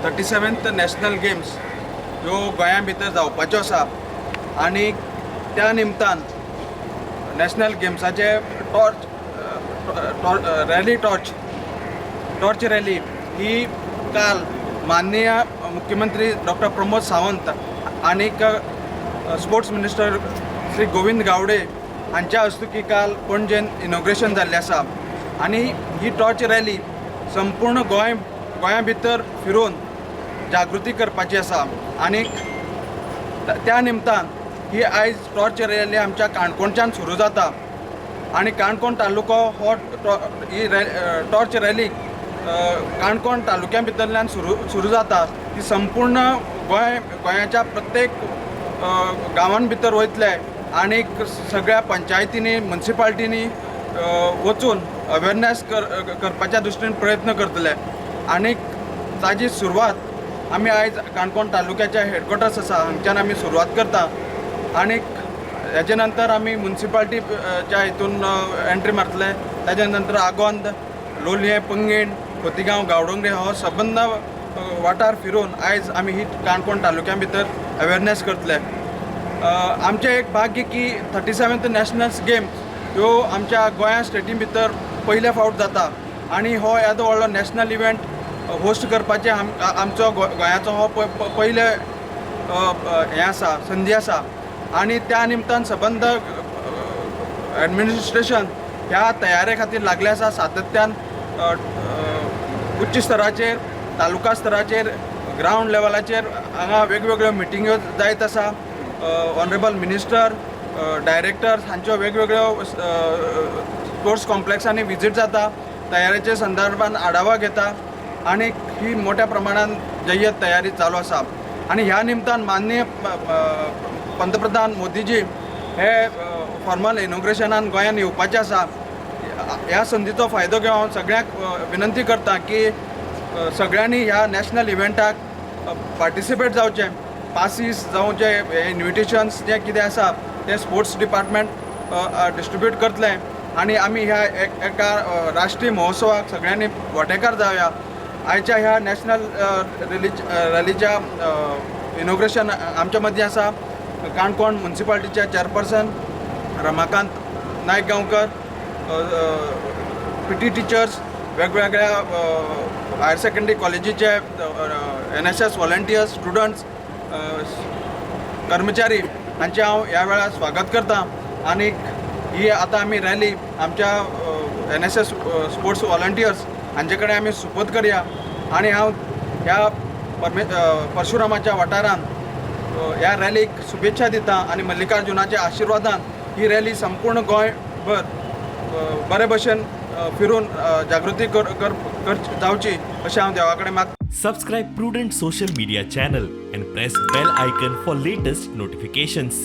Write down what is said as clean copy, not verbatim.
37th national games ह्यो गोंया भितर जावपाच्यो आसा आनी त्या निमतान नॅशनल गेम्साचे torch rally torch rally ही काल माननीय मुख्यमंत्री डॉक्टर प्रमोद सावंत आनीक स्पोर्ट्स मिनिस्टर श्री गोविंद गावडे हांच्या हस्तुकी काल पणजेन इनॉग्रेशन जाल्लें आसा. आनी ही टॉर्च रॅली संपूर्ण गोंय गोंया भितर फिरून जागृती करपाची आसा. आनी त्या निमतान ही आयज टॉर्च रॅली आमच्या काणकोणच्यान सुरू जाता आनी काणकोण तालुको हो ही टॉर्च रॅली काणकोण तालुक्या भितरल्यान सुरू सुरू जाता. ती संपूर्ण गोंय, गोंयाच्या प्रत्येक गांवां भितर वयतले आनी सगळ्या पंचायतींनी, मुन्सिपाल्टींनी वचून अवेरनेस करपाच्या दृश्टीन प्रयत्न करतले. आनी ताजी सुरवात आमी आयज काणकोण तालुक्याच्या हेडक्वॉर्टर्स आसा हांगच्यान आमी सुरवात करता आनी हेजे नंतर आमी मुन्सिपाल्टीच्या हितून एंट्री मारतले. ताज्या नंतर आगोंद, लोलयें, पंगीण, खोतिगांव, गांवडोंगरी हो सबंद वाठार फिरून आयज आमी ही काणकोण तालुक्या भितर अवेरनेस करतले. आमचें एक भाग्य की 37th national games ह्यो आमच्या गोंया स्टेटी भितर पयले फावट जाता आनी हो येदो व्हडलो नॅशनल इव्हेंट होस्ट करपाचें आमचो गोंयाचो हो पयले हें आसा, संदी आसा. आनी त्या निमतान सबंद एडमिनिस्ट्रेशन ह्या तयारे खातीर लागले आसा. सातत्यान अ, अ, उच्च स्तराचेर, तालुका स्तराचेर, ग्रावंड लेवलाचेर हांगा वेगवेगळ्यो मिटिंग्यो जायत आसा. ऑनरेबल मिनिस्टर, डायरेक्टर्स हांच्यो वेगवेगळ्यो स्पोर्ट्स कॉम्प्लेक्सांनी विजीट जाता, तयारेच्या संदर्भान आढावा घेता आनी ही मोठ्या प्रमाणान जय्यत तयारी चालू आसा. आनी ह्या निमतान माननीय पंतप्रधान मोदीजी हे फॉर्मल इनॉग्रेशनान गोंयान येवपाचे आसा. ह्या संदीचो फायदो घेवन हांव सगळ्यांक विनंती करता की सगळ्यांनी ह्या नॅशनल इव्हेंटाक पार्टिसिपेट जावचें. पासीस जावं जे इन्विटेशन्स जें कितें आसा तें स्पोर्ट्स डिपार्टमेंट डिस्ट्रिब्यूट करतलें आनी आमी ह्या एका राष्ट्रीय महोत्सवाक सगळ्यांनी वांटेकार जावया. आयच्या ह्या नॅशनल रॅलीच्या इनॉग्रेशन आमच्या मदीं आसा काणकोण मुन्सिपाल्टीचे chairperson Ramakant Naik Gaonkar, PT teachers, वेगवेगळ्या हायर सेकंडरी कॉलेजीचे एनएसएस व्हॉलंटियर्स, स्टुडंट्स, कर्मचारी हांचें हांव ह्या वेळार स्वागत करता. आनी ही आतां आमी रॅली आमच्या एनएसएस स्पोर्ट्स व्हॉलंटियर्स हांचे कडेन आमी सुपूत करया. आनी हांव ह्या परशुरामाच्या वाठारांत ह्या रॅलीक शुभेच्छा दिता आनी मल्लिकार्जुनाच्या आशिर्वादान ही रॅली संपूर्ण गोंयभर बरे भशेन फिरून जागृती कर कर कर जावची अशें हांव देवा कडेन मागता. Subscribe Prudent Social Media channel and press bell icon for latest notifications.